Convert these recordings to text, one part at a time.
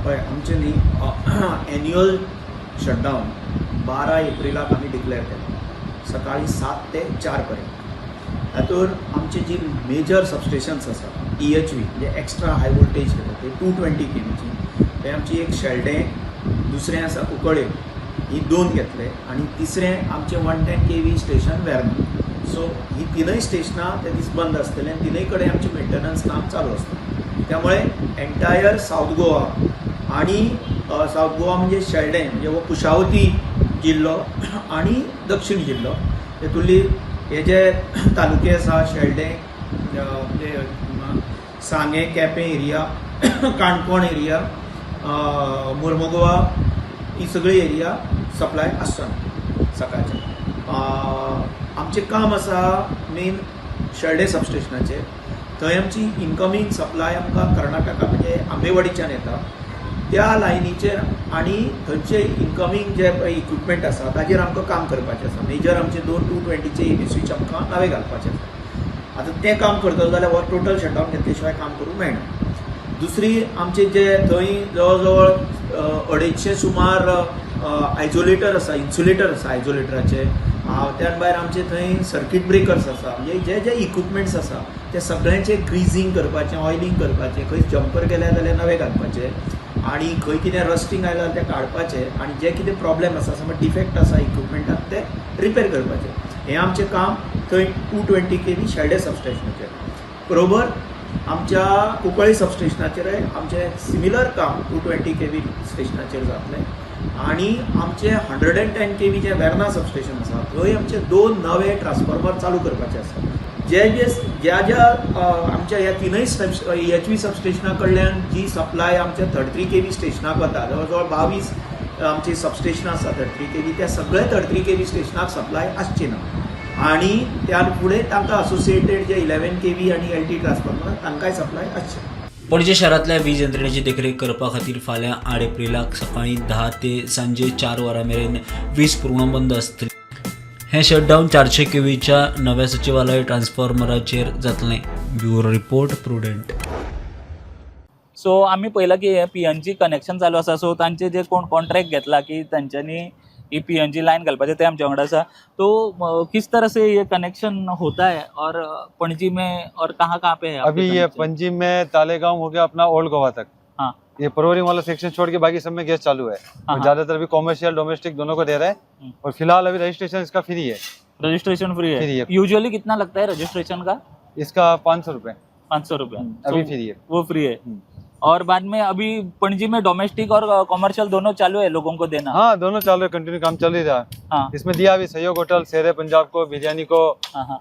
पळय, आमचें न्ही एन्युअल शटडावन 12 एप्रिलाक आमी डिक्लेअर केला, सकाळी 7 ते 4 पर्यंत. हातूंत आमची जी मेजर सबस्टेशन्स आसा, EHV म्हणजे एक्स्ट्रा हाय वोल्टेज घेता ते 220 केवीची, ते आमची एक शेल्डें, दुसरें आसा कुंकळे, ही 2 घेतले आनी तिसरें आमचें 110 केवी स्टेशन वेर्ना. सो ही तिनूय स्टेशनां ते दीस बंद आसतले आनी तिनूय कडेन आमचें मेंटेनन्स काम चालू आसतलें. त्यामुळे एन्टायर सावथ गोवा आनी सावथ गोवा म्हणजे शेल्डें म्हणजे हो कुशावती जिल्लो आनी दक्षिण जिल्लो, तेतुली हे जे तालुके आसा शेल्डें, म्हणजे सांगें, केपें एरिया, काणकोण एरिया, मुर्मुगोवा, ही सगळी एरिया सप्लाय आसचो ना सकाळचें. आमचें काम आसा मेन शेल्डें सबस्टेशनाचेर. थंय आमची इनकमींग सप्लाय आमकां कर्नाटका म्हणजे आंबेवाडीच्यान येता त्या लायनीचेर आनी थंयचे इनकमींग जे पळय इक्विपमेंट आसा ताजेर आमकां काम करपाचें आसा. मेजर आमचे 2 220चे एबी स्विच आमकां नवे घालपाचे आसा. आतां तें काम करतलो जाल्यार हो टोटल शटडावन घेतले शिवाय काम करूंक मेळना. दुसरी आमचे जे थंय जवळ जवळ 250 सुमार आयजोलेटर आसा, इन्सुलेटर आसा आयजोलेटराचे, त्यान भायर आमचे थंय सर्कीट ब्रेकर्स आसा, म्हणजे जे जे इक्विपमेंट्स आसा ते सगळ्यांचे ग्रीजींग करपाचें, ऑयलींग करपाचें, खंय जंपर गेले जाल्यार नवे घालपाचे आनी खंय कितें रस्टींग आयलां जाल्यार तें काडपाचें आनी जे कितें प्रॉब्लेम आसा, समज डिफेक्ट आसा इक्विपमेंटाक ते रिपेर करपाचें. हें आमचें काम थंय 220 केवी शेल्डें सबस्टेशनाचेर. बरोबर आमच्या कुंकळी सबस्टेशनाचेरय आमचें सिमिलर काम 220 केवी स्टेशनाचेर जातलें आनी आमचें 110 केवी जें वेर्ना सबस्टेशन आसा थंय आमचे 2 नवे ट्रान्सफॉर्मर चालू करपाचे आसा. जे जे ज्या ज्या आमच्या ह्या तिनूय EHV सबस्टेशना कडल्यान जी सप्लाय आमच्या 33 केवी स्टेशनाक वता, जवळ जवळ 22 आमची सबस्टेशनां आसा 33 केवी, त्या सगळ्या 33 केवी स्टेशनाक सप्लाय आसची ना आनी त्या फुडें तांकां असोसिएटेड जे 11 केवी आनी LT transformer तांकांय सप्लाय आसचे. पणजे शारांतल्या वीज यंत्रणेची देखरेख करपा खातीर फाल्यां 8 एप्रिलाक सकाळीं 10 ते सांजे 4 वरां मेरेन वीज पुरवण बंद आसतली. हें शटडावन 400 केवीच्या नव्या सचिवालय ट्रान्सफॉर्मराचेर जातलें. Bureau report, Prudent. सो आमी पळयलां की हें PNG connection चालू आसा. सो तांचे जे कोण कॉन्ट्रॅक्ट घेतला की तांच्यांनी ही PNG line घालपाचें ते आमच्या वांगडा आसा. तो किस तरह से ये कनेक्शन होता है और पणजी में और कहाँ कहाँ पे है आपके अभी ये connection? Panaji में तालेगांव हो गया अपना ओल्ड गोवा तक। हाँ। ये परवरी वाला सेक्शन छोड़ के बाकी सब में गैस चालू है। हाँ। और ज्यादातर अभी कॉमर्शियल डोमेस्टिक दोनों को दे रहे हैं और फिलहाल अभी रजिस्ट्रेशन इसका फ्री है। रजिस्ट्रेशन फ्री है? फ्री है। यूजुअली कितना लगता है रजिस्ट्रेशन का? इसका 500 रुपए। 500 रुपये? अभी So, free है। वो फ्री है। और बाद में अभी पणजी में डोमेस्टिक और कमर्शियल दोनों चालू है लोगों को देना? हाँ, दोनों चालू है, कंटिन्यू काम चल ही रहा है। इसमें दिया अभी सहयोग होटल, शेरे पंजाब को, बिरयानी को। हाँ हाँ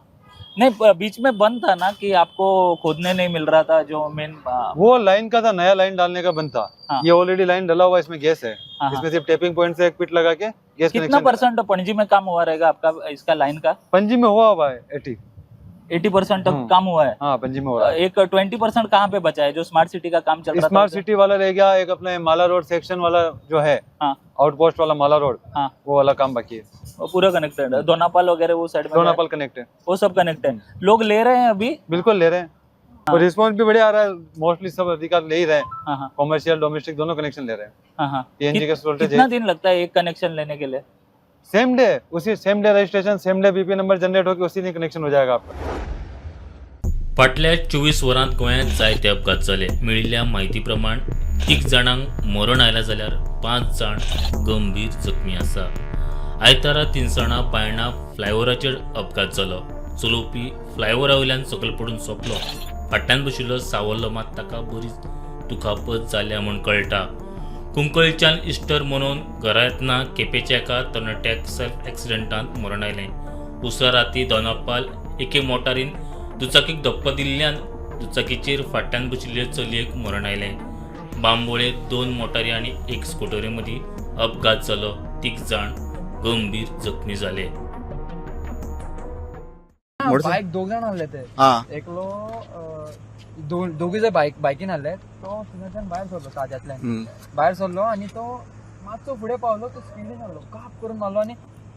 नहीं, बीच में बंद था ना कि आपको खोदने नहीं मिल रहा था जो मेन वो लाइन का था, नया लाइन डालने का बंद था। ये ऑलरेडी लाइन डला हुआ है, इसमें गैस है। इसमें सिर्फ टेपिंग पॉइंट से एक पिट लगा के गैस कितना कनेक्शन। परसेंट पणजी में काम हुआ रहेगा आपका इसका लाइन का? पणजी में हुआ हुआ है 80। 80% तक काम हुआ है? हाँ, पणजी में हो रहा है। एक 20% कहाँ पे बचा है जो स्मार्ट सिटी का काम चल रहा था? स्मार्ट सिटी वाला रह गया एक, अपने माला रोड सेक्शन वाला जो है, आउटपोस्ट वाला माला रोड, वो वाला काम बाकी है। वो पूरा कनेक्टेड है? दोनापाल वगैरह वो साइड में? दोनापाल कनेक्ट है। वो सब कनेक्ट है। लोग ले रहे हैं अभी? बिल्कुल ले रहे हैं और रिस्पॉन्स भी बढ़िया आ रहा है। मोस्टली सब अधिकार ले ही रहे हैं। हाँ हाँ कॉमर्शियल डोमेस्टिक दोनों कनेक्शन ले रहे हैं। हाँ हाँ पीएनजी का वोल्टेज कितना दिन लगता है एक कनेक्शन लेने के लिए? सेम डे, उसी same day registration, same day BP number generate होकर उसी दिन कनेक्शन हो जाएगा आपका। फाटल्या 24 वरांत गोंयांत जायते अपघात जाले. मेळिल्ल्या म्हायती प्रमाण 3 जाणांक मरण आयलां जाल्यार 5 जाण गंभीर जखमी आसा. आयतारा तिनसाणा बायणा फ्लायओव्हराचेर अपघात जालो. चलोवपी फ्लायओव्हरा वयल्यान सकयल पडून सोंपलो. फाटल्यान बशिल्लो सावरलो मात ताका बरीच दुखापत जाल्या म्हूण कळटा. कुंकळच्यान इस्टर मनोवन घरा येतना केपेंच्या एका तरणाट्याक सेल्फ एक्सिडंटांत मरण आयलें. उसरां राती दोनापाल एके मोटारीन दुचाकीक धपको दिल्ल्यान दुचाकीचेर फाटल्यान बशिल्ले चलयेक मरण आयलें. बांबोळे 2 मोटारी आनी एक स्कुटरी मदीं अपघात जालो. 3 जाण गंभीर जखमी जाले. बायक दोग जाण आहले ते. एकलो दोगूय जण बायक बायकीन आहले. तो थंयच्यान भायर सरलो, ताज्यांतल्यान भायर सरलो आनी तो मातसो फुडें पावलो, तो स्पिडीन आहलो, काप करून मारलो आनी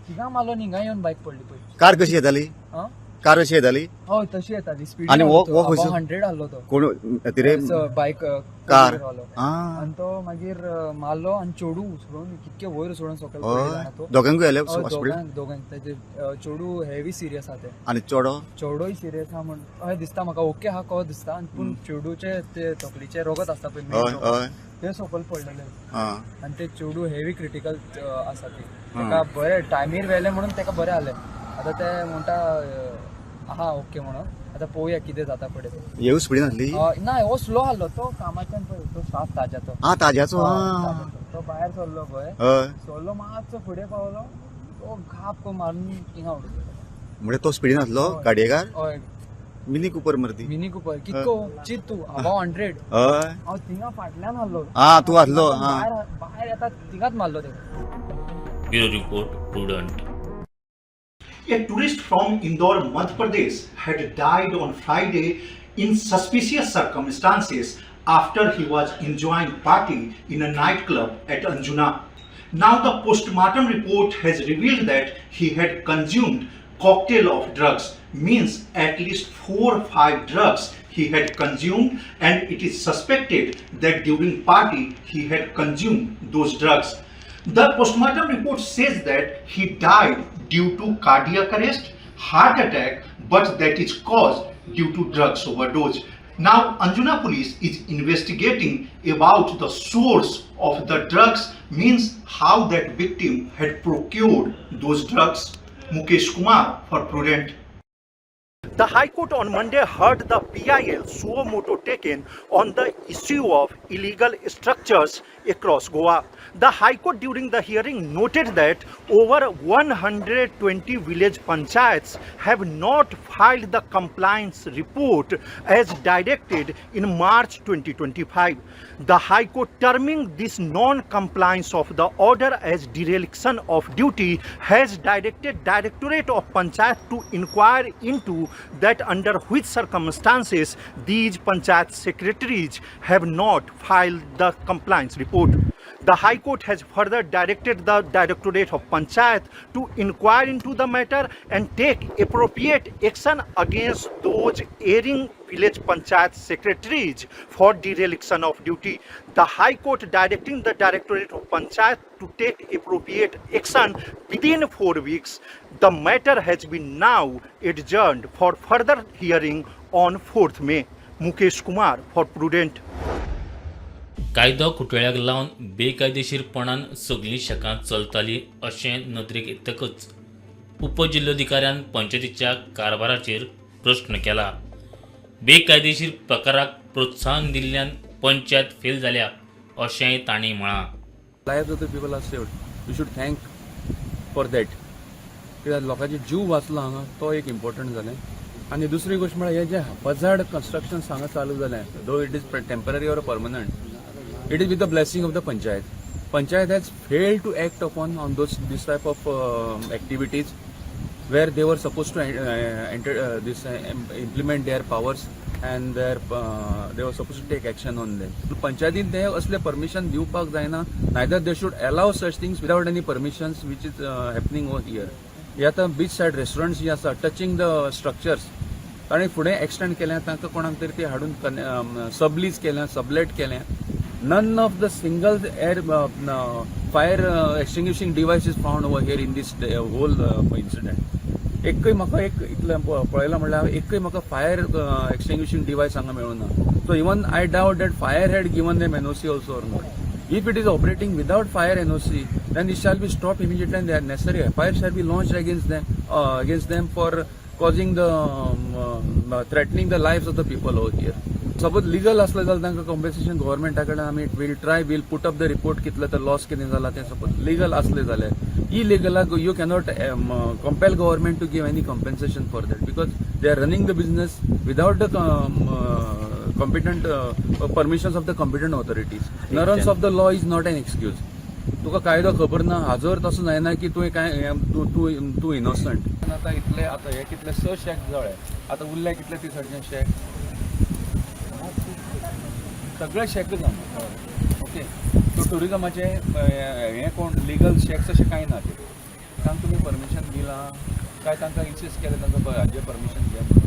थिंगा मारलो आनी हिंगा येवन बायक पडली पळय. कार कशी येताली? आं? कार अशी येताली? हय, तशी येताली स्पीड. आनी हो खंयसर? 100 आहलो तो. कोण तिरे? बायक. कार. आनी तो मागीर मारलो आनी चेडू उसळून कितके वयर उसळून सकयल पडले जाणा तो. दोगांकूय आयले हय, हॉस्पिटल? दोगांक, दोगांक. तेजे चेडू हेवी सिरियस आहा तें. आनी चेडो? चेडोय सिरियस आहा म्हण अशें दिसता म्हाका. ओके आहा कसो दिसता आनी पूण चेडूचे ते तकलीचे रगत आसता पळय main रगत, ते सकयल पडलेले आनी ते चेडू हेवी क्रिटिकल आसा ती. ताका बरें टायमीर व्हेलें म्हणून ताका बरें जालें. आतां ते म्हणटा आहा ओके म्हणून. आतां पळोवया कितें जाता फुडें तें. येवू स्पिडीन आसली? ना, हो स्लो आहलो तो कामाच्यान पळय तो स्टाफ ताज्याचो. आं, ताज्याचो. हय, ताज्याचो. तो भायर सरलो पळय, सरलो मातसो फुडें पावलो तो घाप मारून हिंगा उडयलो. म्हणजे तो स्पिडीन आसलो गाडयेकार? हय. मिनी कुपर मरती. मिनी कुपर कितको चित तूं अबाव 100. हांव थिंगा फाटल्यान आहलो. आं, तूं आसलो. भायर येता थिंगाच मारलो तेका. Bureau report, Prudent. A tourist from Indore, Madhya Pradesh had died on Friday in suspicious circumstances after he was enjoying party in a nightclub at Anjuna. Now the postmortem report has revealed that he had consumed cocktail of drugs, means at least 4 or 5 drugs he had consumed, and it is suspected that during party he had consumed those drugs. The postmortem report says that he died due to cardiac arrest, heart attack, but that is caused due to drugs overdose. Now Anjuna police is investigating about the source of the drugs, means how that victim had procured those drugs. Mukesh Kumar for Prudent. The High Court on Monday heard the PIL suo moto taken on the issue of illegal structures across Goa. The High Court during the hearing noted that over 120 village panchayats have not filed the compliance report as directed in March 2025. The High Court, terming this non-compliance of the order as dereliction of duty, has directed Directorate of Panchayat to inquire into that under which circumstances these panchayat secretaries have not filed the compliance report. The High Court has further directed the Directorate of Panchayat to inquire into the matter and take appropriate action against those erring village panchayat secretaries for dereliction of duty. The High Court directing the Directorate of Panchayat to take appropriate action within 4 weeks. The matter has been now adjourned for further hearing on 4th May. Mukesh Kumar for Prudent. कायदो खुटवेळ्याक लावन बेकायदेशीरपणान सगलीं शॅकां चलतालीं अशें नदरेक येतकच उपजिल्लोधिकाऱ्यान पंचायतीच्या कारभाराचेर प्रस्न केला. बेकायदेशीर प्रकाराक प्रोत्साहन दिल्ल्यान पंचायत फेल जाल्या अशेंय तांणी म्हळां. Lives of the people are saved, you should thank for that. कित्याक लोकांचे जीव वाचलो हांगा, तो एक इम्पॉर्टंट जालें. आनी दुसरी गोश्ट म्हळ्यार हे जे हॅपहजार्ड कन्स्ट्रक्शन हांगा चालू जालें, though it is temporary or permanent, it is with the blessing of the panchayat. Panchayat has failed to act upon on those this type of activities where they were supposed to enter this implement their powers and they were supposed to take action on them. पंचायतीन ते असले permission दिवपाक जायना, neither they should allow such things without any permissions, which is happening over here. हे आतां beach side restaurants जी आसा touching the structures, ताणें फुडें एक्सटेंड केलें, तांकां कोणाक तरी ते हाडून सबलीज केलें, सबलेट केलें. None of the single air fire extinguishing device is found over here in this whole incident. एकय म्हाका एक इतलें पळयलां म्हणल्यार एकय म्हाका फायर एक्सटिंग्विशिंग डिवायस हांगा मेळूना. So even I doubt that fire had given them NOC also or not. If it is operating without fire NOC, then it shall be stopped immediately and the necessary FIR shall be launched against them for causing the threatening the lives of the people over here. Suppose legal असले जाल्यार तांकां compensation गव्हर्मेंटा कडेन आमी will try, will put up the report कितले तर loss कितें जाला तें. सपोज लिगल असले जाल्यार, इलिगलाक you cannot compel government to give any compensation for that, because they are running the business without the competent permissions of the competent authorities. Ignorance of the law is not an excuse. तुका कायदो खबर ना हाजो अर्थ असो जायना की तुवें काय तूं तूं तूं इनोसंट. आतां इतले आतां हे कितले स शॅक जळ्ळे, आतां उरले कितले ती सगळे शॅक, सगळे शॅक जावन ओके. सो टुरिजमाचे हें कोण लिगल शॅक्स अशें कांय ना ते. तांकां तुमी परमिशन दिलां? काय तांकां इन्सिस्ट केलें तांकां हाजें परमिशन घे म्हणून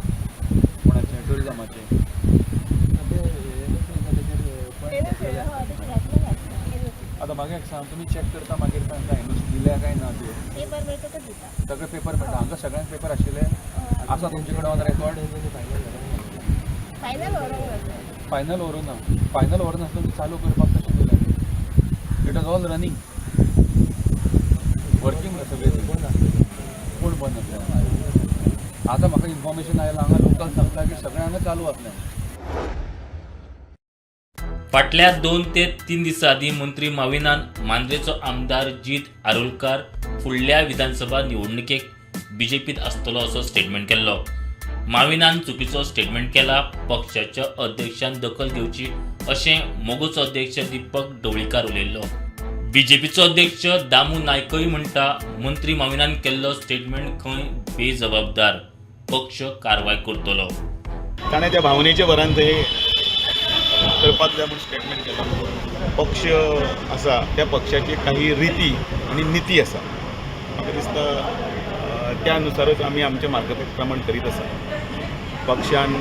कोणाचें टुरिजमाचें? आतां म्हाका एक सांग, तुमी चॅक करता मागीर तांकां एनओसी दिल्या काय ना ते सगळे पेपर मेळटा हांगा? सगळ्यांक पेपर आशिल्ले आसा तुमचे कडेन ऑन रेकॉर्ड? फायनल व्हरूं ना, फायनल व्हरूं नासतना तुमी चालू करपाक कशें दिलें? It was all running, working सगळें. कोण बंद आसलें? आतां म्हाका इन्फॉर्मेशन आयलां, हांगा लोकल सांगता की सगळें हांगा चालू आसलें. फाटल्या 2 ते 3 दिसां आदीं मंत्री माविनान मांद्रेचो आमदार जीत आरोलकार फुडल्या विधानसभा निवडणुकेक बीजेपीत आसतलो असो स्टेटमेंट केल्लो. माविनान चुकीचो स्टेटमेंट केला, पक्षाच्या अध्यक्षान दखल घेवची अशें मगोचो अध्यक्ष दीपक ढवळीकार उलयल्लो. बीजेपीचो अध्यक्ष दामू नायकय म्हणटा, मंत्री माविनान केल्लो स्टेटमेंट खंय बेजबाबदार, पक्ष कारवाय करतलो. ताणें त्या भावनेच्या भरान थंय करपाक जाय म्हूण स्टेटमेंट केलां. पक्ष आसा, त्या पक्षाची काही रिती आनी निती आसा. म्हाका दिसता त्या नुसारच आमी आमचें मार्गप्रमाण करीत आसा. पक्षान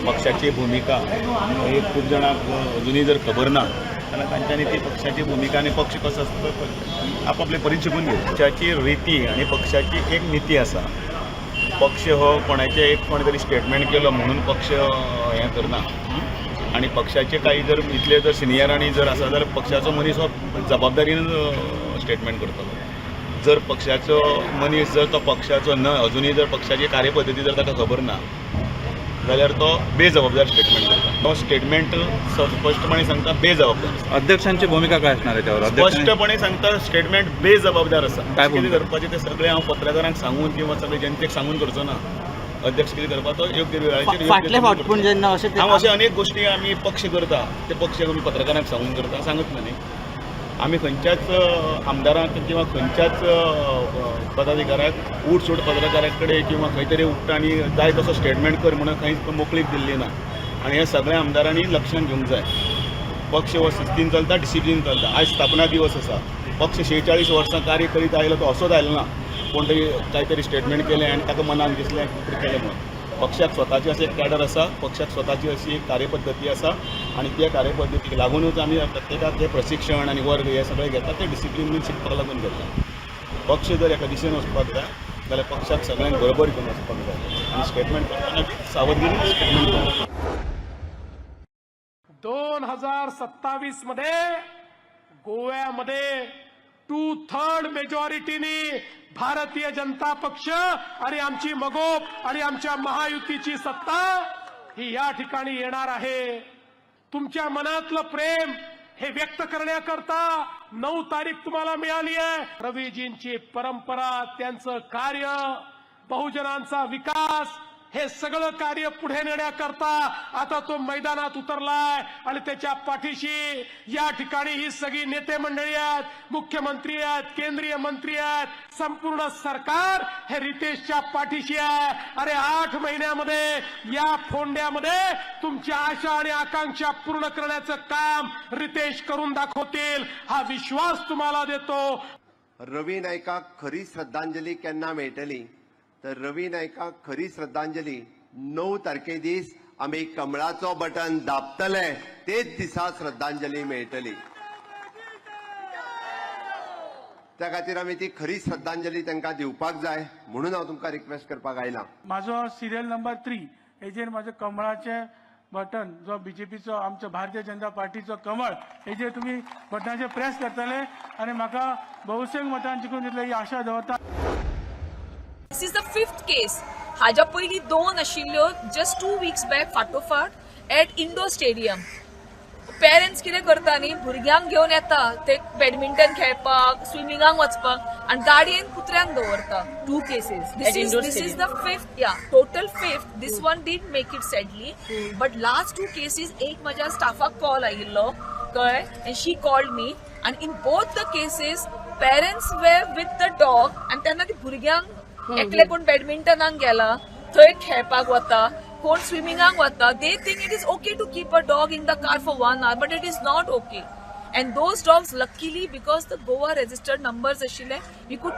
पक्षाची भुमिका ही खूब जाणांक अजुनूय जर खबर ना जाल्यार तांच्यांनी ती पक्षाची भुमिका आनी पक्ष कसो आसता तो आपापले परीन शिकून घेवची. पक्षाची रिती आनी पक्षाची एक निती आसा. पक्ष हो कोणाचें एक कोणे तरी स्टेटमेंट केलो म्हणून पक्ष हें करना. आनी पक्षाचे काही जर इतले जर सिनियरांनी जर आसा जाल्यार पक्षाचो मनीस हो जबाबदारीन स्टेटमेंट करतलो. जर पक्षाचो मनीस जर तो पक्षाचो न अजुनूय जर पक्षाची कार्यपद्दती जर ताका खबर ना जाल्यार तो बेजबाबदार स्टेटमेंट करता. तो स्टेटमेंट स्पश्टपणे सांगता, बेजबाबदार आसा. अध्यक्षांची भूमिका काय असणार आहे त्यावर अध्यक्षांनी? स्पश्टपणे सांगता, स्टेटमेंट बेजबाबदार आसा. काय कितें भूमिका? करपाचें तें सगळें हांव पत्रकारांक सांगून किंवा सगळे जनतेक सांगून करचो ना. अध्यक्ष कितें करपाचो योग्य वेळाचेर योग्य फाटले फावट पूण जेन्ना अशें हांव अशे अनेक गोश्टी आमी पक्ष करता, ते पक्ष आमी पत्रकारांक सांगून करता सांगत ना न्ही. आमी खंयच्याच आमदारांक किंवा खंयच्याच पदाधिकाऱ्याक उठसूट पत्रकारा कडेन किंवा खंय तरी उठ्ठा आनी जाय तसो स्टेटमेंट कर म्हणून खंयच मोकळीक दिल्ली ना. आनी हें सगळ्या आमदारांनी लक्षांत घेवंक जाय. पक्ष हो शिस्तीन चलता, डिसिप्लीन चलता. आयज स्थापना दिवस आसा. पक्ष 46 वर्सां कार्य करीत आयलो, तो असोच आयलो ना. कोण तरी कांय तरी स्टेटमेंट केलें आनी ताका मनान दिसलें कितें केलें म्हणून. पक्षाक स्वताची अशी एक कॅडर आसा, पक्षाक स्वताची अशी एक कार्यपद्दती आसा आनी त्या कार्यपद्दतीक लागुनूच आमी प्रत्येकाक जे प्रशिक्षण आनी वर्ग हे सगळे घेतात, ते डिसिप्लीन शिकपाक लागून घेता. पक्ष जर एका दिशेन वचपाक जाय जाल्यार पक्षाक सगळ्यांक बरोबर घेवन वचपाक जाय आनी स्टेटमेंट करतना बी सावधगिरीन स्टेटमेंट करपाक. 2027 मध्ये गोव्यामध्ये 2/3 मेजॉरिटीनी भारतीय जनता पक्ष आणि आमची मगोप आणि आमच्या महायुतीची सत्ता ही या ठिकाणी येणार आहे. तुमच्या मनातलं प्रेम हे व्यक्त करण्याकरता 9 तारीख तुम्हाला मिळाली आहे. रवीजींची परंपरा, त्यांचं कार्य, बहुजनांचा विकास हे सगळं कार्य पुढे नेण्याकरता आता तो मैदानात उतरलाय आणि त्याच्या पाठीशी या ठिकाणी ही सगळी नेते मंडळी आहेत, मुख्यमंत्री आहेत, केंद्रीय मंत्री आहेत, संपूर्ण सरकार हे रितेशच्या पाठीशी आहे. अरे, 8 महिन्यामध्ये या फोंड्यामध्ये तुमच्या आशा आणि आकांक्षा पूर्ण करण्याचं काम रितेश करून दाखवतील, हा विश्वास तुम्हाला देतो. रवी नायकाक खरी श्रद्धांजली केन्ना मेळटली? तर रवी नायकाक खरी श्रद्धांजली 9 तारखे दीस आमी कमळाचो बटन दाबतले, तेच दिसा श्रद्धांजली मेळटली. त्या खातीर आमी ती खरी श्रद्धांजली तांकां दिवपाक जाय म्हणून हांव तुमकां रिक्वेस्ट करपाक आयला. माझो सिरियल नंबर 3 हेजेर म्हाजें कमळाचें बटन, जो बीजेपीचो, आमचो भारतीय जनता पार्टीचो कमळ, हेजेर तुमी बटनाचेर प्रेस करतले आनी म्हाका बहुसंख्य मतान जिखून दितले ही आशा दवरता. This is the fifth case. हाज्या पयलीं दोन आशिल्ल्यो जस्ट 2 वीक्स बॅक फाटोफाट एट इंडोर स्टेडियम. पेरंट्स कितें करता न्ही, भुरग्यांक घेवन येता ते बॅडमिंटन खेळपाक, स्विमिंगाक वचपाक आनी गाडयेन कुत्र्यांक दवरता. Two cases This at is indoor this is stadium. the fifth, yeah, total fifth. This one didn't make it, sadly, but last two cases, एक माझ्या स्टाफाक कॉल आयिल्लो, कळ्ळें, and she called me, and in both the cases parents were with the dog आनी तेन्ना ती भुरग्यांक एकले कोण बॅडमिंटनाक गेला, थंय खेळपाक वता, कोण स्विमिंगाक वता. They think it is okay to keep a dog in the car for one hour, but it is not okay. And those dogs luckily because the Goa registered numbers आशिल्ले, we could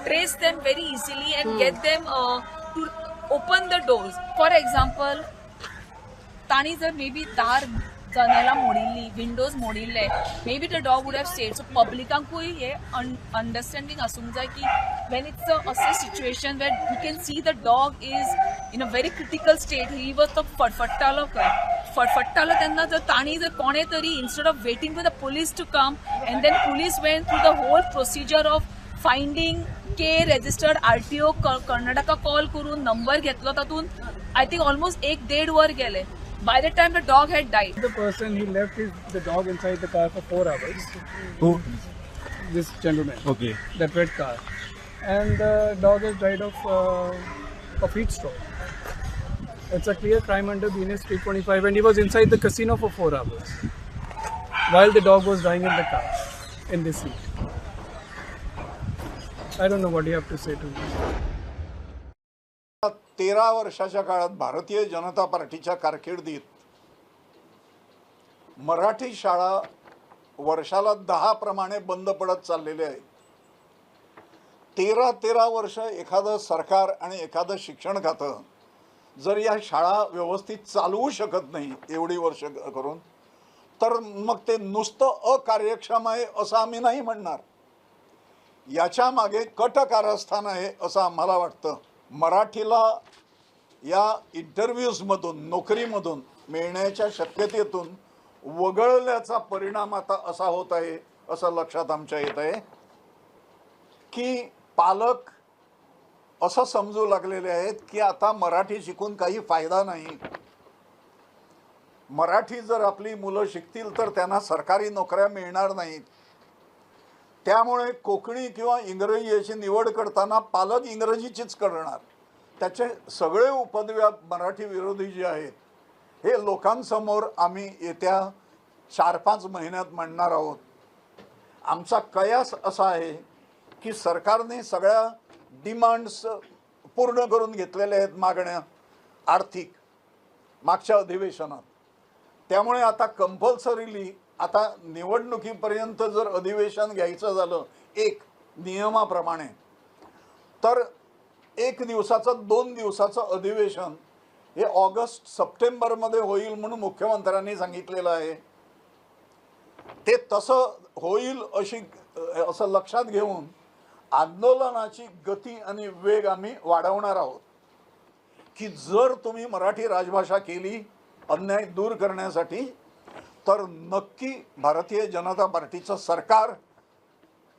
trace them very easily and get them to open the doors. For example, तांणी जर may be दार जनेलां मोडिल्ली, Windows मोडिल्ले, maybe the dog would have stayed. So पब्लिकांकूय हे understanding आसूंक जाय की when it's a situation where you can see the dog is in a very critical state, he was तो फडफडटालो खंय, फडफडटालो तेन्ना जर तांणी जर कोणे तरी instead of waiting for the police to come and then police went through the whole procedure of finding K registered RTO Karnataka call करून number घेतलो, तातूंत I think almost 1-1.5 वर गेले. By the time the dog had died. The person, he left the dog inside the car for 4 hours. Who? This gentleman. Okay. That red car. And the dog has died of heat stroke. It's a clear crime under BNS 325, and he was inside the casino for 4 hours while the dog was dying in the car in this heat. I don't know what you have to say to me. 13 वर्षाच्या काळात भारतीय जनता पार्टीच्या कारकिर्दीत मराठी शाळा वर्षाला 10 प्रमाणे बंद पडत चाललेल्या आहेत. 13-13 वर्ष एखादं सरकार आणि एखादं शिक्षण खातं जर या शाळा व्यवस्थित चालवू शकत नाही एवढी वर्ष करून, तर मग ते नुसतं अकार्यक्षम आहे असं आम्ही नाही म्हणणार. याच्या मागे कट कारस्थान आहे असं आम्हाला वाटतं. मराठीला या इंटरव्ह्यूजमधून, नोकरीमधून मिळण्याच्या शक्यतेतून वगळल्याचा परिणाम आता असा होत आहे असं लक्षात आमच्या येत आहे की पालक असं समजू लागलेले आहेत की आता मराठी शिकून काही फायदा नाही. मराठी जर आपली मुलं शिकतील तर त्यांना सरकारी नोकऱ्या मिळणार नाहीत. त्यामुळे कोकणी किंवा इंग्रजी याची निवड करताना पालक इंग्रजीचीच करणार. त्याचे सगळे उपद्व्याप मराठी विरोधी जे आहेत हे लोकांसमोर आम्ही येत्या 4-5 महिन्यात मांडणार आहोत. आमचा कयास असा आहे की सरकारने सगळ्या डिमांड्स पूर्ण करून घेतलेल्या आहेत, मागण्या आर्थिक मागच्या अधिवेशनात. त्यामुळे आता कंपल्सरीली आता निवडणुकीपर्यंत जर अधिवेशन घ्यायचं झालं एक नियमाप्रमाणे, तर 1 दिवसाचं 2 दिवसाचं अधिवेशन हे ऑगस्ट सप्टेंबरमध्ये होईल म्हणून मुख्यमंत्र्यांनी सांगितलेलं आहे. ते तसं होईल अशी असं लक्षात घेऊन आंदोलनाची गती आणि वेग आम्ही वाढवणार आहोत की जर तुम्ही मराठी राजभाषा केली अन्याय दूर करण्यासाठी तर नक्की भारतीय जनता पार्टीचं सरकार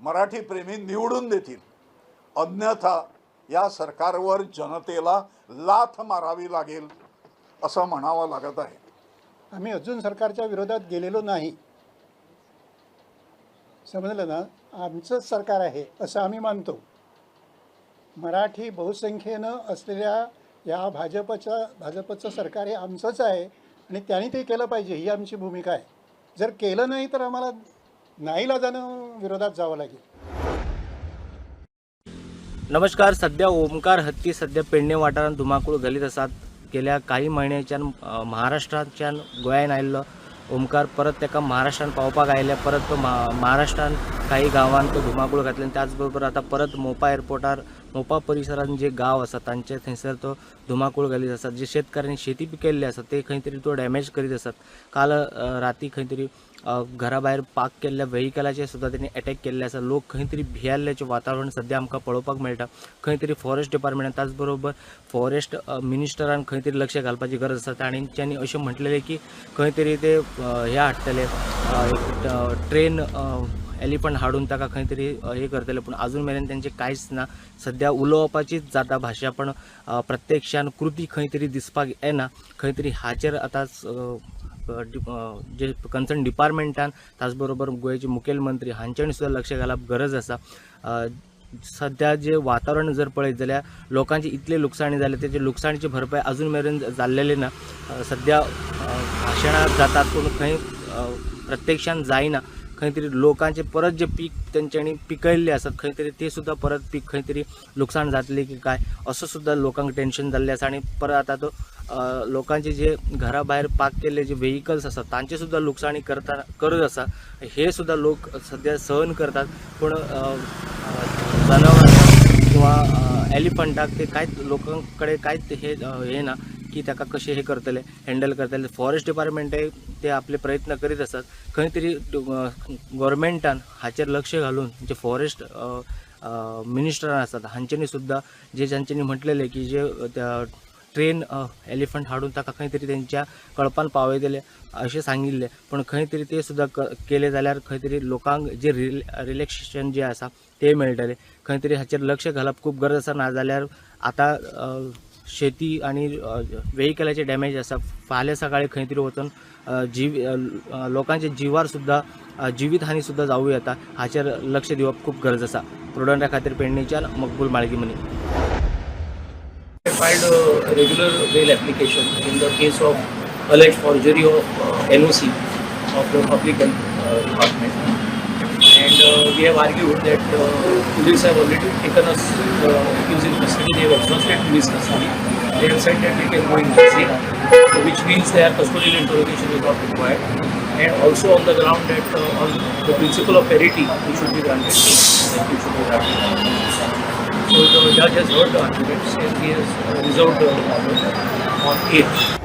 मराठी प्रेमी निवडून देतील, अन्यथा या सरकारवर जनतेला लाथ मारावी लागेल असं म्हणावं लागत आहे. आम्ही अजून सरकारच्या विरोधात गेलेलो नाही, समजलं ना. आमचंच सरकार आहे असं आम्ही मानतो. मराठी बहुसंख्येनं असलेल्या या भाजपचं सरकार हे आमचंच आहे आणि त्यांनी ते केलं पाहिजे ही आमची भूमिका आहे. जर केलं नाही तर आम्हाला नाईलाजानं विरोधात जावं लागेल. नमस्कार. सध्या ओमकार हत्ती सध्या पेडणे वाठारांत धुमाकूळ घालीत आसात. गेल्या काही म्हयन्याच्यान महाराष्ट्राच्यान गोंयान आयिल्लो ओमकार परत ताका महाराष्ट्रान पावपाक आयल्या. परत तो महाराष्ट्रान काही गांवांत तो धुमाकूळ घातले. त्याचबरोबर आतां परत मोपा एअरपोर्टार मोपा परिसरान जे गांव आसा तांचे थंयसर तो धुमाकूळ घालीत आसात. जे शेतकऱ्यांनी शेती पिकयल्ली आसा ते खंय तरी तो डॅमेज करीत आसात. काल राती खंय तरी घरा भायर पार्क केल्ल्या व्हेकलाचेर सुद्दां तेणी एटॅक केल्ले आसा. लोक खंय तरी भियेल्ल्याचें वातावरण सद्या आमकां पळोवपाक मेळटा. खंय तरी फॉरेस्ट डिपार्टमेंटान त्याचबरोबर फॉरेस्ट मिनिस्टरान खंय तरी लक्ष घालपाची गरज आसा. तांच्यांनी अशें म्हटलेलें की खंय तरी ते हे हाडटले एक ट्रेन एलिफंट हाडून ताका खंय तरी हे करतले, पूण अजून मेरेन तेंचें कांयच ना. सद्या उलोवपाचीच जाता भाशा, पण प्रत्यक्षान कृती खंय तरी दिसपाक येना. खंय तरी हाचेर आतां जे कन्सर्न डिपार्टमेंटान त्याचबरोबर गोंयचे मुखेलमंत्री हांच्यांनी सुद्दां लक्ष घालप गरज आसा. सद्या जे वातावरण जर पळयत जाल्यार लोकांची इतले लुकसाणी जाले, तेजे लुकसाणीची भरपाय अजून मेरेन जाल्लेली ना. सद्या भाशणां जातात पूण खंय प्रत्यक्षान जायना. खंय तरी लोकांचे परत जे पीक तेंच्यांनी पिकयल्ले आसात खंय तरी ते सुद्दां परत पीक खंय तरी लुकसाण जातलें की काय असो सुद्दां लोकांक टेन्शन जाल्लें आसा. आनी परत आतां तो लोकांचे जे घरा भायर पार्क केल्ले जे व्हेकल्स आसात तांचे सुद्दां लुकसाणी करता करत आसा. हे सुद्दां लोक सद्या सहन करतात, पूण जनावरां किंवा एलिफंटाक ते कांयच लोकां कडेन कांयच हे हे ना की ताका कशें हे करतले, हँडल करतले. फॉरेस्ट डिपार्टमेंटय ते आपले प्रयत्न करीत आसात. खंय तरी गोवोरमेंटान हाचेर लक्ष घालून जे फॉरेस्ट मिनिस्टरां आसात हांच्यांनी सुद्दां जे जांच्यांनी म्हटलेलें की जे त्या ट्रेन एलिफंट हाडून ताका खंय तरी तेंच्या कळपान पावयतले अशें सांगिल्लें, पूण खंय तरी ते सुद्दां केलें जाल्यार खंय तरी लोकांक जे रिलॅक्सेशन जें आसा तें मेळटलें. खंय तरी हाचेर लक्ष घालप खूब गरज आसा, नाजाल्यार आतां शेती आनी वेहिकलाचे डॅमेज आसा, फाल्यां सकाळी खंय तरी वचून लोकांच्या जिवार सुद्दां जिवीत हानी सुद्दां जावूं येता. हाचेर लक्ष दिवप खूब गरज आसा. प्रुडंटा खातीर पेडणेच्यान मकबूल माळगीमनी. Filed a regular bail application in the case of alleged forgery of NOC of the Public Health Department, and we have argued that police have already taken us accused in custody. They have exhausted police custody. They have said that we can go in custody, so which means their custodial interrogation is not required, and also on the ground that on the principle of parity we should be granted. That we should be granted. So the judge has heard the arguments and he has reserved the order on 8th.